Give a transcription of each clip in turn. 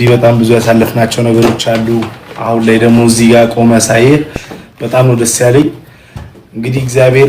እንግዲህ በጣም ብዙ ያሳለፍናቸው ነገሮች አሉ። አሁን ላይ ደግሞ እዚህ ጋር ቆመ ሳይህ በጣም ነው ደስ ያለኝ። እንግዲህ እግዚአብሔር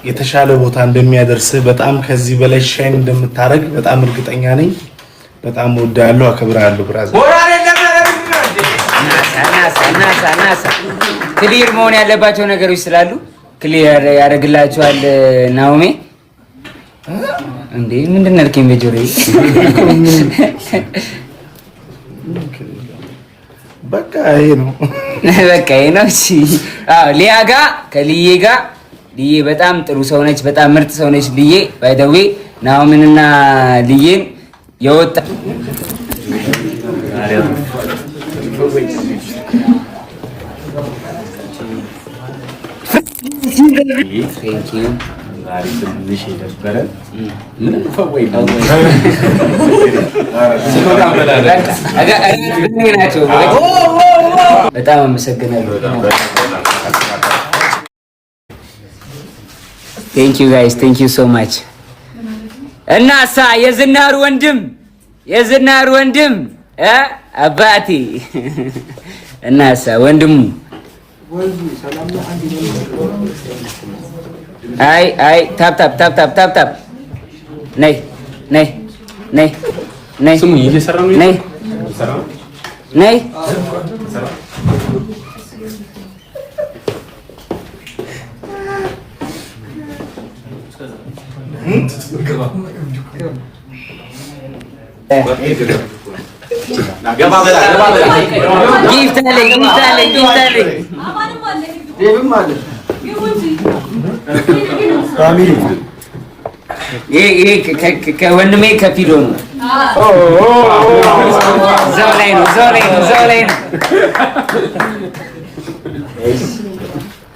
የተሻለ ቦታ እንደሚያደርስህ፣ በጣም ከዚህ በላይ shine እንደምታደርግ በጣም እርግጠኛ ነኝ። በጣም እወድሃለሁ፣ አከብርሃለሁ brother። Clear መሆን ያለባቸው ነገሮች ስላሉ clear ያደርግላቸዋል። ናኦሜ እንዴ፣ ምንድን ነው ያልከኝ? በጆሮዬ በቃ ይሄ ነው፣ በቃ ይሄ ነው። እሺ፣ አዎ፣ ሊያ ጋ ከልዬ ጋ፣ ልዬ በጣም ጥሩ ሰው ነች፣ በጣም ምርጥ ሰው ነች። ልዬ by the way ናኦምንና ልዬን የወጣ ዛሬ ትንሽ የነበረ ምንም ፈወይ ናቸው። በጣም አመሰግናለሁ። Thank you guys, thank you so much። እና ሳ የዝናሩ ወንድም፣ የዝናሩ ወንድም አባቴ እና ሳ ወንድሙ፣ አይ አይ፣ tap tap tap tap tap tap፣ ነይ ነይ ነይ ነይ ነይ ነይ፣ gift አለኝ፣ gift አለኝ፣ gift አለኝ። ይሄ ከወንድሜ ከፊዶ ነው። እዛው ላይ ነው፣ እዛው ላይ ነው፣ እዛው ላይ ነው።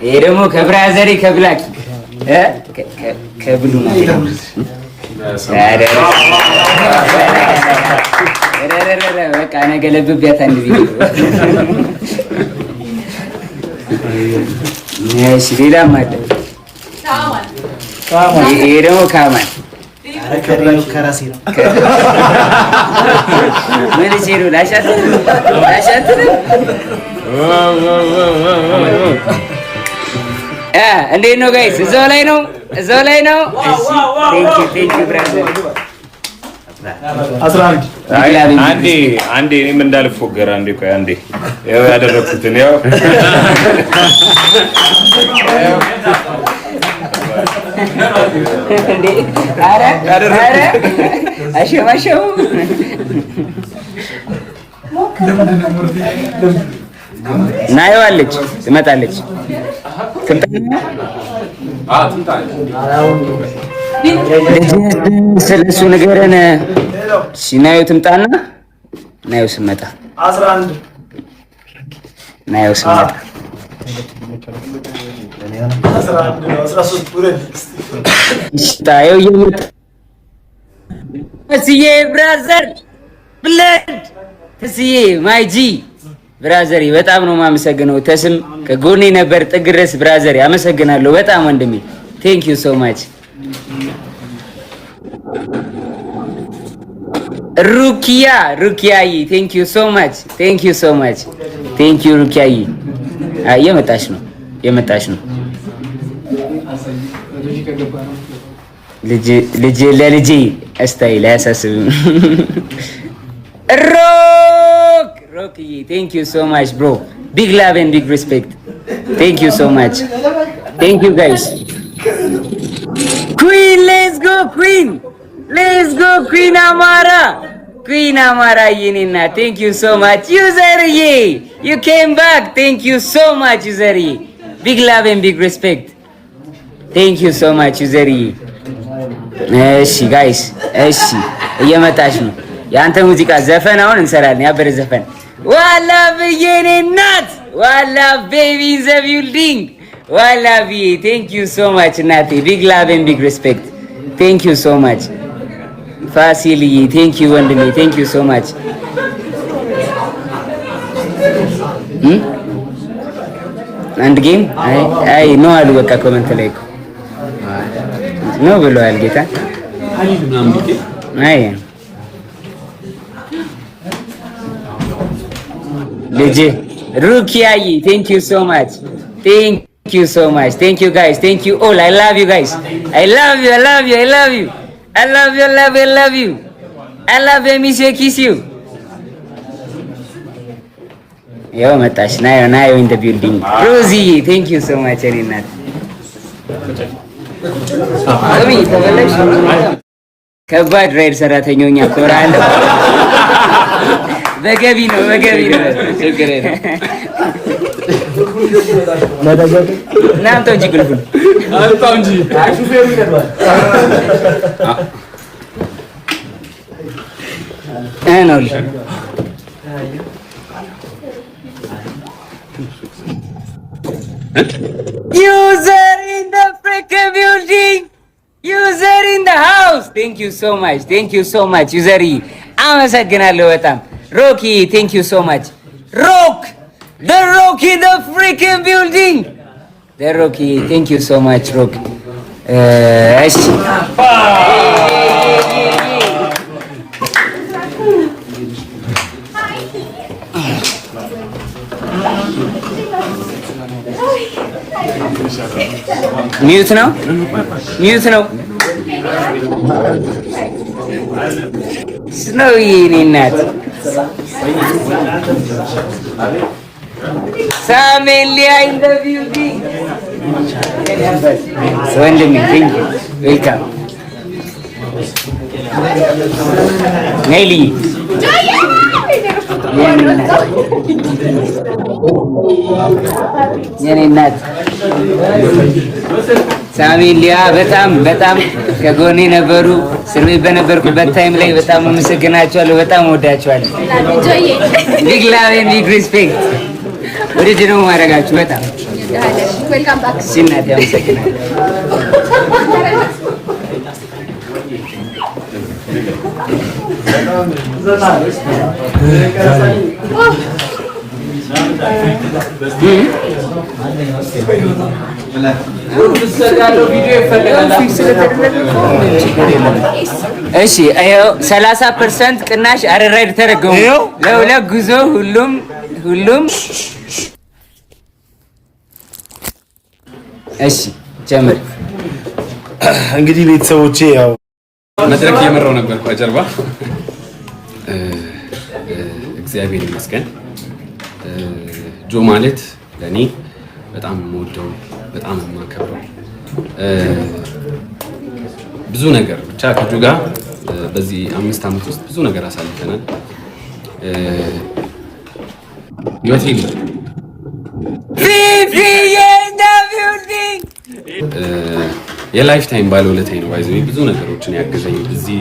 ይሄ ደግሞ ከ brother ኤ ከብላኪ ከብሉ ነው። በቃ ነገ ለብቤያት አንድ ቪዲዮ። እሺ፣ ሌላም አለ። ይሄ ደግሞ ካማን ምን ነው? ላሻትንም እንዴት ነው guys? እዛው ላይ ነው፣ እዛው ላይ ነው። Thank you, thank you brother። አንዴ አንዴ እኔም እንዳልፎገር አንዴ፣ ቆይ አንዴ፣ ያው ያደረኩትን ያው ኧረ ኧረ አሸማሸሙ ናየዋለች፣ ትመጣለች። ስለሱ ንገረን። ናዩ ትምጣና ናዩ ስመጣ፣ ናዩ ስመጣ ትስዬ brother blood፣ ትስዬ my G brother ኤ በጣም ነው የማመሰግነው። ተስም ከጎኔ ነበር ጥግ ድረስ brother ኤ፣ አመሰግናለሁ በጣም ወንድሜ። Thank you so much። ሩኪያ፣ ሩኪያዬ thank you so much, thank you so much, thank you ሩኪያዬ። እየመጣች ነው፣ እየመጣች ነው። ልጄ ለልጄ style አያሳስብም። ሮክ ሮክዬ thank you so much bro, big love and big respect, thank you so much, thank you guys። Queen, let's go queen, let's go queen አማራ፣ queen አማራ የኔ እናት thank you so much። User ዬ, you came back, thank you so much user ዬ, big love and big respect, thank you so much user ዬ። እሺ guys፣ እሺ እየመጣች ነው። የአንተ ሙዚቃ ዘፈን አሁን እንሰራለን። ያበረ ዘፈን። ዋላ ብዬ እኔ እናት፣ ዋላ baby in the building፣ ዋላ ብዬ thank you so much እናቴ፣ big love and big respect, thank you so much። ፋሲልዬ thank you ወንድሜ፣ thank you so much። አንድ game አይ no አሉ። በቃ comment ላይ እኮ no ብለዋል። ጌታ አይ ልጅ ሩኪያዬ thank you so much, thank you so much, thank you guys, thank you all. I love you guys. I love you, I love you, I love you, I love you, I love you, I love you, I love you, miss you, kiss you። ይኸው መጣች። ናዮ ናዮ in the building። ሮዚዬ thank you so much የኔ እናት። ስሚ ተበላሽ። ከባድ ራይድ ሰራተኛኛ ኮራለሁ። በገቢ ነው በገቢ ነው። ችግር የለም። ና አምጣው እንጂ ቁልፉን። ነው። User in the freaking building, user in the house። Thank you so much, thank you so much user፣ አመሰግናለሁ በጣም። ሮኪ thank you so much። ሮክ the Rock in the freaking building, the Rocky, thank you so much ሮክ። እሺ፣ mute ነው mute ነው ስነው የኔ እናት። ሳሜን ሊያ in the building። ወንድሜ thank you, welcome። ነይ ልዬ የኔ እናት። ሳሚን ሊያ በጣም በጣም ከጎኔ ነበሩ። እስር ቤት በነበርኩበት time ላይ በጣም አመሰግናቸዋለሁ። በጣም እወዳቸዋለሁ። Big love and big respect። ወደድ ነው ማድረጋችሁ በጣም ሲናት አመሰግናለሁ። እሺ ይኸው 30% ቅናሽ አረራይድ ተረገሙ ለሁለት ጉዞ ሁሉም ሁሉም። እሺ ጀምር። እንግዲህ ቤተሰቦቼ ያው መድረክ እየመራው ነበር ከጀርባ። እግዚአብሔር ይመስገን። ጆ ማለት ለእኔ በጣም የምወደው፣ በጣም የማከብረው፣ ብዙ ነገር ብቻ ከጆ ጋር በዚህ 5 ዓመት ውስጥ ብዙ ነገር አሳልፈናል። ህይወቴ ፊፊ in the building። የ life time ባለውለታዬ ነው። By the way ብዙ ነገሮችን ያገዘኝ፣ እዚህ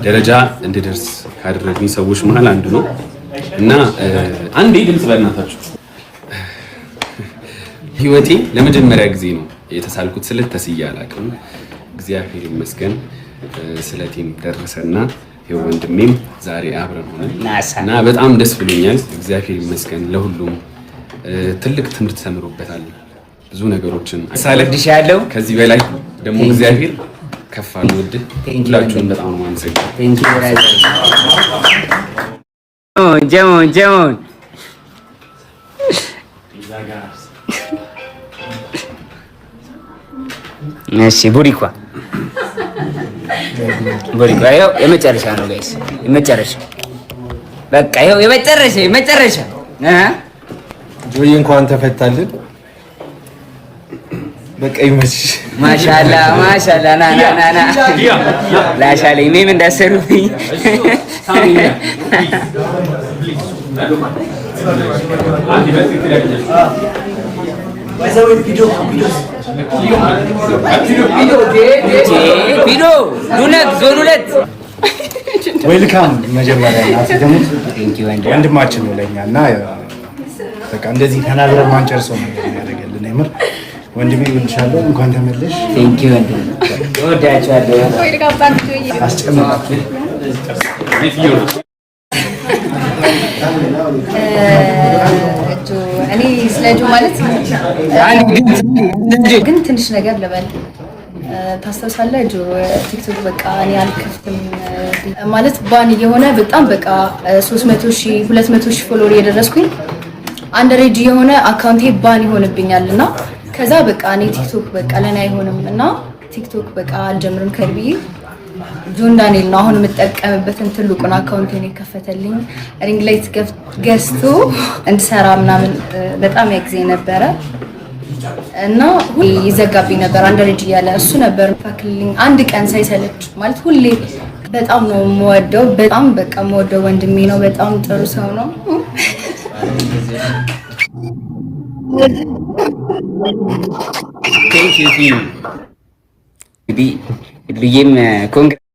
ደረጃ እንድደርስ ካደረጉኝ ሰዎች መሀል አንዱ ነው እና አንዴ ድምፅ በእናታችሁ። ህይወቴ ለመጀመሪያ ጊዜ ነው የተሳልኩት። ስለት ተስዬ አላውቅም። እግዚአብሔር ይመስገን ስለቴም ደረሰና ይኸው ወንድሜም ዛሬ አብረን ሆነን እና በጣም ደስ ብሎኛል። እግዚአብሔር ይመስገን ለሁሉም ትልቅ ትምህርት ተምሮበታል። ብዙ ነገሮችን ወድሻለሁ። ከዚህ በላይ ደግሞ እግዚአብሔር ከፍ አድርጎልህ። ሁላችሁም በጣም ነው የማመሰግነው። ጀሞን ጀሞን። እሺ ቡሪኳ ቡሪኳ ይኸው የመጨረሻ ነው guys፣ የመጨረሻ በቃ ይኸው የመጨረሻ የመጨረሻ። ጆዬ እንኳን ተፈታልን። በቃ ይመችሽ። ማሻላ ማሻላ። ና ና ና ና ላሻለኝ እኔም እንዳሰሩብኝ። ቪዲዮ ዱነክ ዞን 2። Welcome። መጀመሪያ ወንድማችን ነው ለኛ እና በቃ እንደዚህ ተናግረን ማንጨርሰው ነገር ያደረገልን የምር ወንድሜ እወድሻለሁ። እንኳን ተመለሽ። Thank you ወንድሜ፣ እወዳችኋለሁ። አስጨምራችሁ። እኔ ስለ ጆ ማለት ግን ትንሽ ነገር ልበል። ታስታውሳለህ? ጆ፣ ቲክቶክ በቃ እኔ አልከፍትም ማለት ban እየሆነ በጣም በቃ 300 ሺህ፣ 200 ሺህ follower እየደረስኩኝ underage የሆነ account ኤ ban ይሆንብኛል። እና ከዛ በቃ እኔ ቲክቶክ በቃ ለኔ አይሆንም እና ቲክቶክ በቃ አልጀምርም ከብዬ ጆን ዳንኤል ነው አሁን የምጠቀምበትን ትልቁን account ኤን የከፈተልኝ። Ring light ገዝቶ እንድሰራ ምናምን በጣም ያግዜ ነበረ እና ሁሌ ይዘጋብኝ ነበር underage እያለ፣ እሱ ነበር ፋክልኝ አንድ ቀን ሳይሰለች። ማለት ሁሌ በጣም ነው የምወደው። በጣም በቃ የምወደው ወንድሜ ነው። በጣም ጥሩ ሰው ነው። Thank you እንግዲህ ልዬም congra።